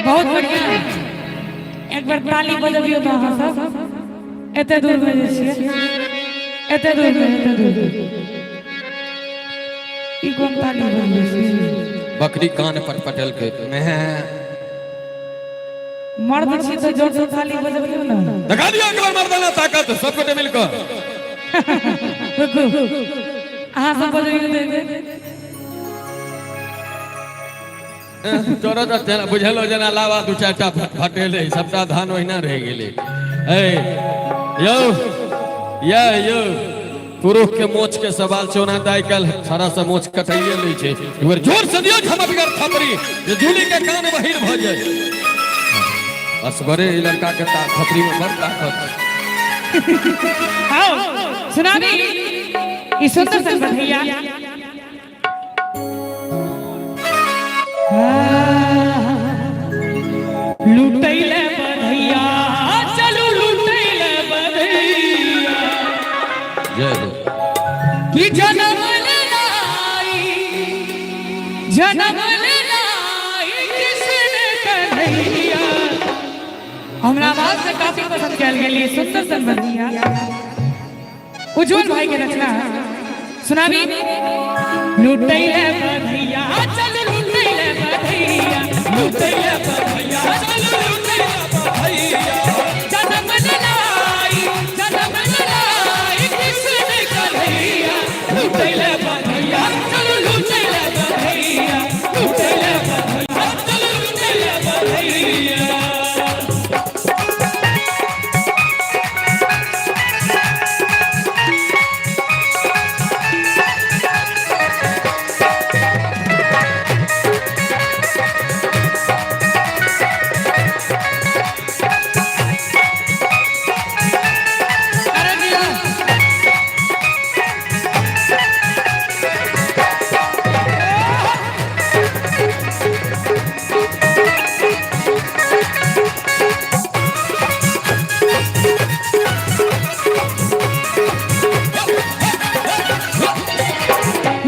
बहुत बढ़िया। एक बेर ताली बजबियौ तऽ अहाँ सब एते दूर में जे छियै, एते दूर में, एते दूर। ई कोन ताली बजबै छियै? बकरी कान पर पटलकै मेह। मर्द छी तऽ जोर से ताली बजबियौ ने। देखा दियो एक बार मर्दाना ताकत सब गोटे मिलकर। रुकू, अहाँ सब बजबियौ तऽ एक बेर। तोरो तऽ तेना बुझलो जेना लावा दू चारिटा फटेलै, सबटा धान ओहिना रहि गेलै। ए यौ, ये यौ, पुरुष के मोछ के सवाल छै। ओना तऽ आइ काल्हि छड़ा से मोछ कटाइए लै छै। एक बेर जोर से दियौ झमटगर थपड़ी जे जूली के कान बहिर भऽ जाय। असगरे ई लड़का के थपड़ी में बड़ ताकत। आओ सुनाबी ई सुंदर सन भैया। लुटैले बधैया, चलू लुटैले बधैया। जय हो। कि जनम लेनाई, जनम लेनाई कृष्ण कन्हैया। हमरा आवाज से काफी पसंद कयल गेल ये सुंदर सन बधैया। उज्जवल भाई के रचना सुनाबी। लुटैले बधैया, चल लुटैले बधैया, लुटैले बधैया, चल लुटैले बधैया। जनम ललाई, जनम ललाई कृष्ण कन्हैया। लुटैले बधैया, चल लुटैले बधैया, लुटैले बधैया, चल लुटैले बधैया। अरे दिया।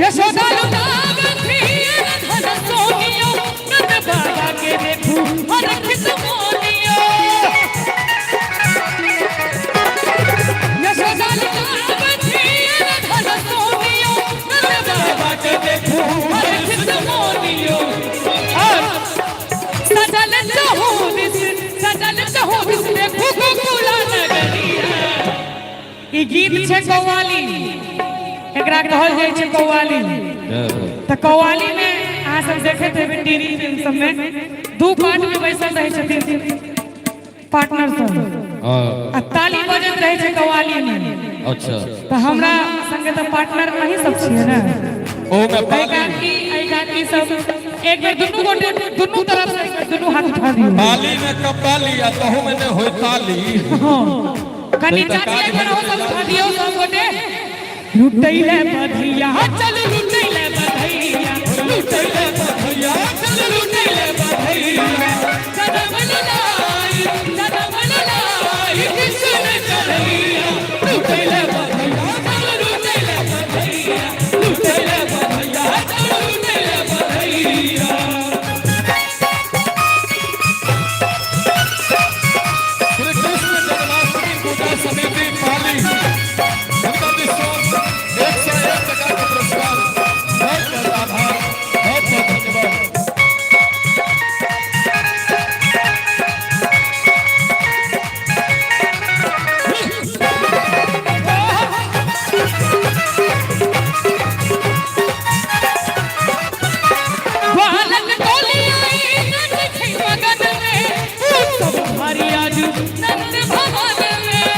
यशोदा लुटावथि धन सोनियो, नंद बाबा के देखू हरखित मोनियो। यशोदा लुटावथि धन सोनियो, नंद बाबा के देखू हरखित मोनियो। और सजल चहुदिस, सजल चहुदिस देखू गोकुला नगरिया। ई गीत छै कव्वाली, एकरा कहल जाइ छै कव्वाली। तऽ कव्वाली में अहाँ सब देखैत हेबै टीवी फिल्म सब में दू पार्ट में बैसल रहै छथिन पार्टनर सब आ ताली बजैत रहै छै कव्वाली में। तऽ हमरा संगे तऽ पार्टनर अहीं सब छियै ने। ओहूमे एहि पाली गाकी, एहि गाकी सब एक बेर दुनू गोटे दुनू तरफ से एक बेर दुनू हाथ उठा दियौ। पाली में कपाली आ तहू में नहि होय ताली। हाँ, कनि नहीं तऽ चाची काज एक बेर भऽ अहूँ सब उठा दियौ सब गोटे। लुटैले बधैया, चल लुटैले बधैया, लुटैले बधैया, चल लुटैले बधैया। जनम ललाई, जनम ललाई कृष्ण कन्हैया। लुटैले बधैया, चल लुटैले बधैया, लुटैले बधैया, चल लुटैले बधैया। श्री कृष्ण जन्माष्टमी पूजा समिति पाली, हुनका दिस सँ 101 टका के पुरस्कार। बहुत बहुत आभार, बहुत बहुत धन्यवाद। ग्वालक टोली आई नच छै मगन में, उत्सव भारी आज नंद भवन में।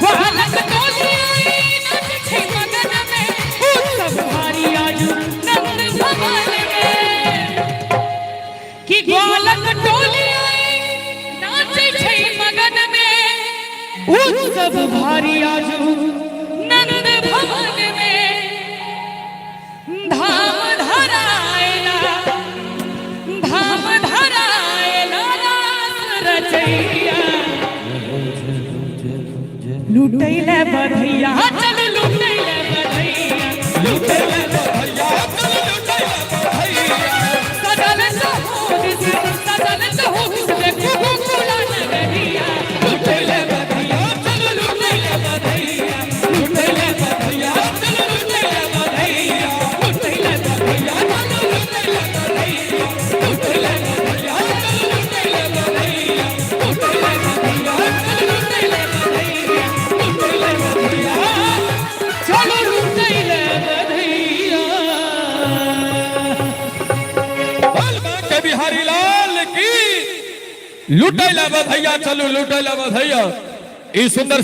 ग्वालक टोली आई नच छै मगन में, उत्सव भारी आज नंद भवन में। कि ग्वालक टोली आई नाचै छै मगन में, उत्सव भारी आज नंद भवन में। धाम धरायला, धाम धरायला रास रचैया। लुटैले बधैया, चल लुटैले बधैया, लुटैले बधैया, चल लुटैले बधैया। बिहारी लाल की। लुटै ला बधैया, चलू लुटै ला बधैया। ई सुंदर